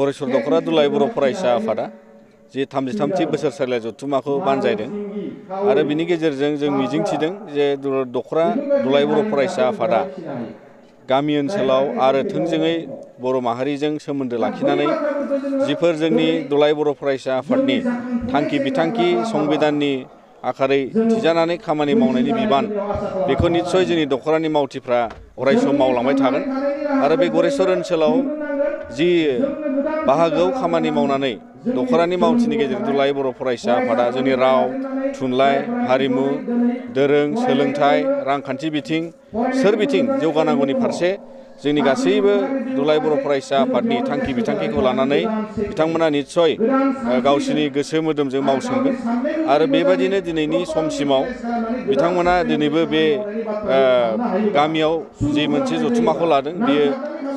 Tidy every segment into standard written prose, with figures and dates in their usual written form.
गरेस्वर दख'रा दुलाराय बर' फरायसा आफादा जे 33थि बोसोरसालिया जथुम्माखौ बानजायदों आरो बिनि गेजेरजों जों मिजिंथिदों जे दख'रा दुलाराय बर' फरायसा आफादा गामि ओनसोलाव आरो थोंजोङै बर' माहारिजों सोमोन्दो लाखिनानै जिफोर जोंनि दुलाराय बर' फरायसा आफादनि थांखि बिथांखि संबिधाननि आखारै थिजानानै खामानि मावनायनि बिबान बेखौ निस्सय जोंनि दख'रानि मावथिफ्रा अरायसम मावलांबाय थागोन आरो बे गरेस्वर ओनसोलाव जि बाहागोआव खामानि मावनानै दख'रानि मावथिनि गेजेरजों दुलाराय बर' फरायसा आफादा जोंनि राव थुनलाइ हारिमु दोरों सोलोंथाइ रांखान्थि बिथिं सोरबिथिं जौगानांगौनि फारसे जोंनि गासैबो दुलाराय बर' फरायसा आफादनि थांखि बिथांखिखौ लानानै बिथांमोना निस्सय गावसिनि गोसो मोदोमजों मावसोमगोन आरो बेबायदिनो दिनैनि समसिमाव बिथांमोना दिनैबो बे गामियाव जि मोनसे जथुम्माखौ लादों बेयो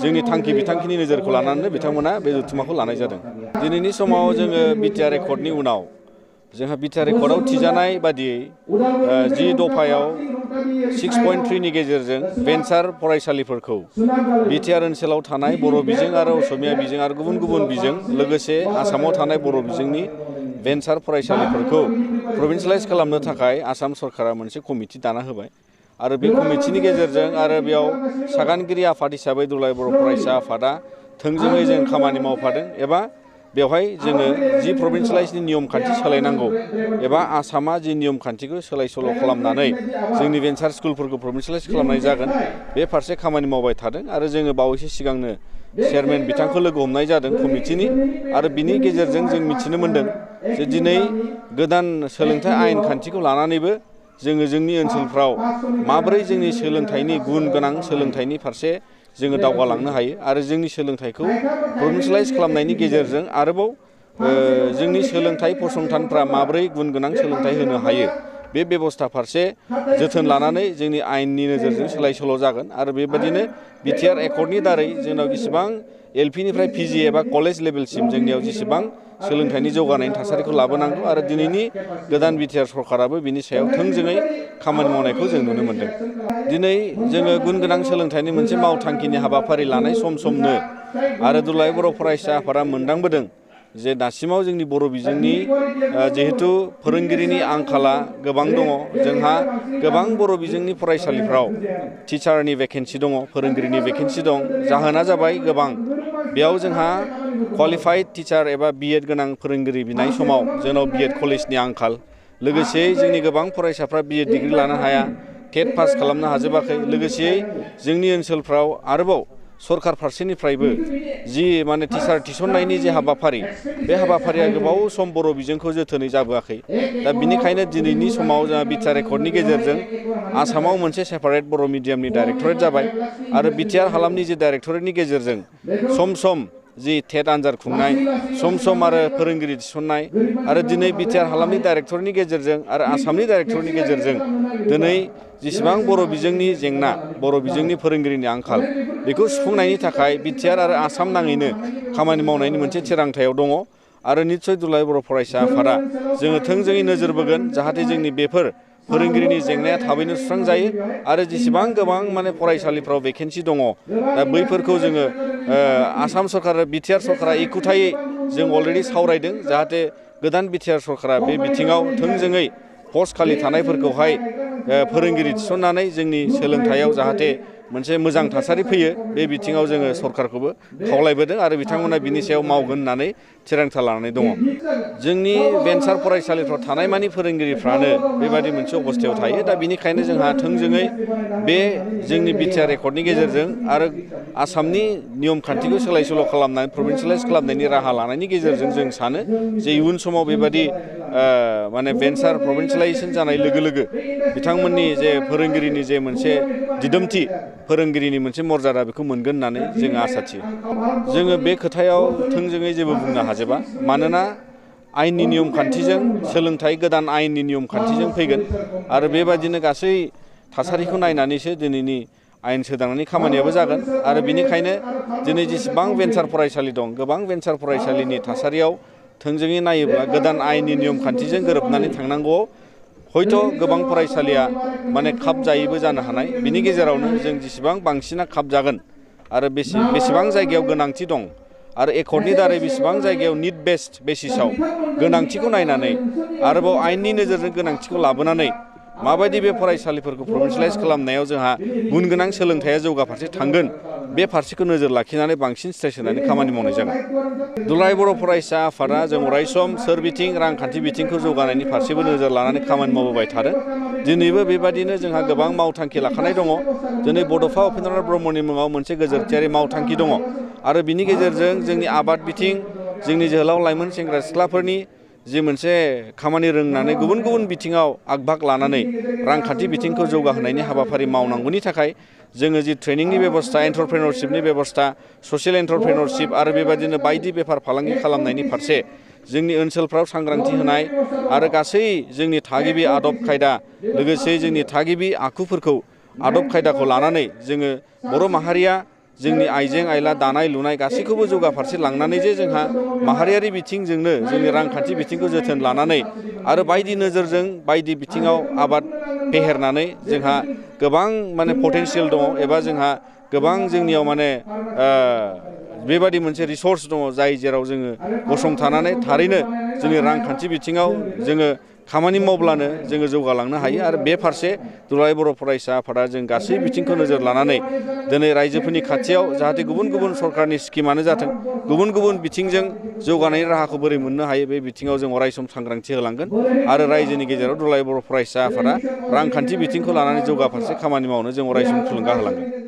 जोंनि थांखि बिथांखिनि नोजोरखौ लानानै बिथांमोना बे जथुम्माखौ लानाय जादों। दिनैनि समाव जोङो बिटिआर एकर्डनि उनाव जोंहा बिटिआर एकर्डआव थिजानाय बादियै 10 दफायाव 6.3 नि गेजेरजों भेन्सार फरायसालिफोरखौ बिटिआर ओनसोलाव थानाय बर' बिजों आरो असमिया बिजों आरो गुबुन गुबुन बिजों लोगोसे आसामाव थानाय बर' बिजोंनि भेन्सार फरायसालिफोरखौ प्रभिन्सियेलाइज खालामनो थाखाय आसाम सरकारा मोनसे कमिटि दाना होबाय आरो बे कमिटिनि गेजेरजों आरो बेयाव सागानगिरि आफाद हिसाबै दुलाराय बर' फरायसा आफादा थोंजोङै जों खामानि मावफादों एबा बेवहाय जोङो जि प्रभिन्सियेलाइजनि नियम खान्थि सोलायनांगौ एबा आसामा जि नियम खान्थिखौ सोलाय सोल' खालामनानै जोंनि भेन्सार स्कुलफोरखौ प्रभिन्सियेलाइज खालामनाय जागोन बे फारसे खामानि मावबाय थादों आरो जोङो बावैसो सिगांनो चेयारमेन बिथांखौ लोगो हमनाय जादों कमिटिनि आरो बिनि गेजेरजों जों मिथिनो मोन्दों जे दिनै गोदान सोलोंथाइ आयेन खान्थिखौ लानानैबो जोङो जोंनि ओनसोलफ्राव माबोरै जोंनि सोलोंथाइनि गुन गोनां सोलोंथाइनि फारसे जोङो दावगालांनो हायो आरो जोंनि सोलोंथाइखौ प्रभिन्सियेलाइज खालामनायनि गेजेरजों आरोबाव जोंनि सोलोंथाइ फसंथानफ्रा माबोरै गुन गोनां सोलोंथाइ होनो हायो बे बेबस्था फारसे जोथोन लानानै जोंनि आयेननि नोजोरजों सोलाय सोल' जागोन आरो बेबायदिनो बिटिआर एकर्डनि दारै जोंनाव जेसेबां एलपिनिफ्राय पिजि एबा कलेज लेभेलसिम जोंनियाव जेसेबां सोलोंथाइनि जौगानायनि थासारिखौ लाबोनांगौ आरो दिनैनि गोदान बिटिआर सरकाराबो बिनि सायाव थोंजोङै खामानि मावनायखौ जों नुनो मोन्दों। दिनै जोङो गुन गोनां सोलोंथाइनि मोनसे मावथांखिनि हाबाफारि लानाय समनो आरो दुलाराय बर' फरायसा आफादा मोनदांबोदों जे दासिमाव जोंनि बर' बिजोंनि जिहेथु फोरोंगिरिनि आंखाला गोबां दङ जोंहा गोबां बर' बिजोंनि फरायसालिफ्राव टिचारनि भेकेन्सि दङ फोरोंगिरिनि भेकेन्सि दं जाहोना जाबाय गोबां बेयाव जोंहा क्वालिफाइड टिचार एबा बिएड गोनां फोरोंगिरि बिनाय समाव जोंनाव बिएड कलेजनि आंखाल लोगोसेयै जोंनि गोबां फरायसाफ्रा बिएड डिग्रि लानो हाया टेट पास खालामनो हाजोबाखै लोगोसेयै जोंनि ओनसोलफ्राव आरोबाव सरकार फारसेनिफ्रायबो जि माने टिचार थिसननायनि जे हाबाफारि बे हाबाफारिया गोबाव सम बर' बिजोंखौ जोथोनै जाबोआखै दा बिनिखायनो दिनैनि समाव जोंहा बिटिआर एकर्डनि गेजेरजों आसामाव मोनसे सेपारेट बर' मिडियामनि डाइरेक्टरेट जाबाय आरो बिटिआर हालामनि जे डाइरेक्टरेटनि गेजेरजों सम सम जि टेट आनजाद खुंनाय सम सम आरो फोरोंगिरि थिसननाय आरो दिनै बिटिआर हालामनि डाइरेक्टरनि गेजेरजों आरो आसामनि डाइरेक्टरनि गेजेरजों दिनै जेसेबां बर' बिजोंनि जेंना बर' बिजोंनि फोरोंगिरिनि आंखाल बेखौ सुफुंनायनि थाखाय बिटिआर आरो आसाम नाङैनो खामानि मावनायनि मोनसे थिरांथायाव दङ आरो निस्सय दुलाराय बर' फरायसा आफादा जोङो थोंजोङै नोजोर बोगोन जाहाथे जोंनि बेफोर फोरोंगिरिनि जेंनाया थाबैनो सुस्रांजायो आरो जेसेबां गोबां माने फरायसालिफ्राव भेकेन्सि दङ दा बैफोरखौ जोङो आसाम सरकार आरो बिटिआर सरकारा एखुथायै जों अलरेडि सावरायदों जाहाथे गोदान बिटिआर सरकारा बे बिथिङाव थोंजोङै पस्ट खालि थानायफोरखौहाय फोरोंगिरि थिसननानै जोंनि सोलोंथाइयाव जाहाथे मोनसे मोजां थासारि फैयो बे बिथिङाव जोङो सरकारखौबो खावलायबोदों आरो बिथांमोना बिनि सायाव मावगोन होननानै थिरांथा लानानै दङ। जोंनि भेन्सार फरायसालिफ्राव थानाय मानि फोरोंगिरिफ्रानो बेबायदि मोनसे अबस्थायाव थायो दा बिनिखायनो जोंहा थोंजोङै बे जोंनि बिटिआर एकर्डनि गेजेरजों आरो आसामनि नियम खान्थिखौ सोलाय सोल' खालामनानै प्रभिन्सियेलाइज खालामनायनि राहा लानायनि गेजेरजों जों सानो जे इयुन समाव बेबायदि माने भेन्सार प्रभिन्सियेलाइजेसन जानाय लोगो लोगो बिथांमोननि जे फोरोंगिरिनि जे मोनसे दिदोमथि फोरोंगिरिनि मोनसे मर्यादा बेखौ मोनगोन होननानै जोङो आसा थियो। जोङो बे खोथायाव थोंजोङै जेबो बुंनो हाजोबा मानोना आयेननि नियम खान्थिजों सोलोंथाइ गोदान आयेननि नियम खान्थिजों फैगोन आरो बेबायदिनो गासै थासारिखौ नायनानैसो दिनैनि आयेन सोदांनायनि खामानियाबो जागोन आरो बिनिखायनो दिनै जेसेबां भेन्सार फरायसालि दं गोबां भेन्सार फरायसालिनि थासारियाव थोंजोङै नायोब्ला गोदान आयेननि नियम खान्थिजों गोरोबनानै थांनांगौआव हयथ' गोबां फरायसालिया माने खाब जायैबो जानो हानाय बिनि गेजेरावनो जों जेसेबां बांसिना खाब जागोन आरो बेसेबां जायगायाव गोनांथि दं आरो एकर्डनि दारै बेसेबां जायगायाव निड बेस्ड बेसिसाव गोनांथिखौ नायनानै आरोबाव आयेननि नोजोरजों गोनांथिखौ लाबोनानै माबायदि बे फरायसालिफोरखौ प्रभिन्सियेलाइज खालामनायाव जोंहा गुन गोनां सोलोंथाइया जौगाफारसे थांगोन बे फारसेखौ नोजोर लाखिनानै बांसिन स्ट्रेस होनानै खामानि मावनाय जागोन। दुलाराय बर' फरायसा आफादा जों अरायसम सोरबिथिं रांखान्थि बिथिंखौ जौगानायनि फारसेबो नोजोर लानानै खामानि मावबोबाय थादों। दिनैबो बेबादिनो जोंहा गोबां मावथांखि लाखानाय दङ। दिनै बड'फा उपेन्द्रनाथ ब्रह्मनि मुङाव मोनसे गोजोरथियारि मावथांखि दङ आरो बिनि गेजेरजों जोंनि आबाद बिथिं, जोंनि जोहोलाव लाइमोन सेंग्रा सिख्लाफोरनि जि मोनसे खामानि रोंनानै गुबुन गुबुन बिथिङाव आग-बाग लानानै रांखान्थि बिथिंखौ जौगाहोनायनि हाबाफारि मावनांगौनि थाखाय जोङो जि ट्रेनिंनि बेबस्था, एन्टारप्रेनरशिपनि बेबस्था, ससियेल एन्टारप्रेनरशिप आरो बेबायदिनो बायदि बेफार फालांगि खालामनायनि फारसे जोंनि ओनसोलफ्राव सांग्रांथि होनाय आरो गासै जोंनि थागिबि आदब खायदा लोगोसे जोंनि थागिबि आखुफोरखौ आदब खायदाखौ लानानै जोङो बर' माहारिया जोंनि आइजें आइला दानाय लुनाय गासैखौबो जौगाफारसे लांनानै जे जोंहा माहारियारि बिथिंजोंनो जोंनि रांखान्थि बिथिंखौ जोथोन लानानै आरो बायदि नोजोरजों बायदि बिथिङाव आबाद फेहेरनानै जोंहा गोबां माने पटेनसियेल दङ एबा जोंहा गोबां जोंनियाव माने बेबादि मोनसे रिसर्स दङ जाय जेराव जोङो गसंथानानै थारैनो जोंनि रांखान्थि बिथिङाव जोङो खामानि मावब्लानो जोङो जौगालांनो हायो आरो बे फारसे दुलाराय बर' फरायसा आफादा जों गासै बिथिंखौ नोजोर लानानै दिनै रायजोफोरनि खाथियाव जाहाथे गुबुन गुबुन सरकारनि स्किमानो जाथों गुबुन गुबुन बिथिंजों जौगानायनि राहाखौ बोरै मोननो हायो बे बिथिङाव जों अरायसम सांग्रांथि होलांगोन आरो रायजोनि गेजेराव दुलाराय बर' फरायसा आफादा रांखान्थि बिथिंखौ लानानै जौगाफारसे खामानि मावनो जों अरायसम थुलुंगा होलांगोन।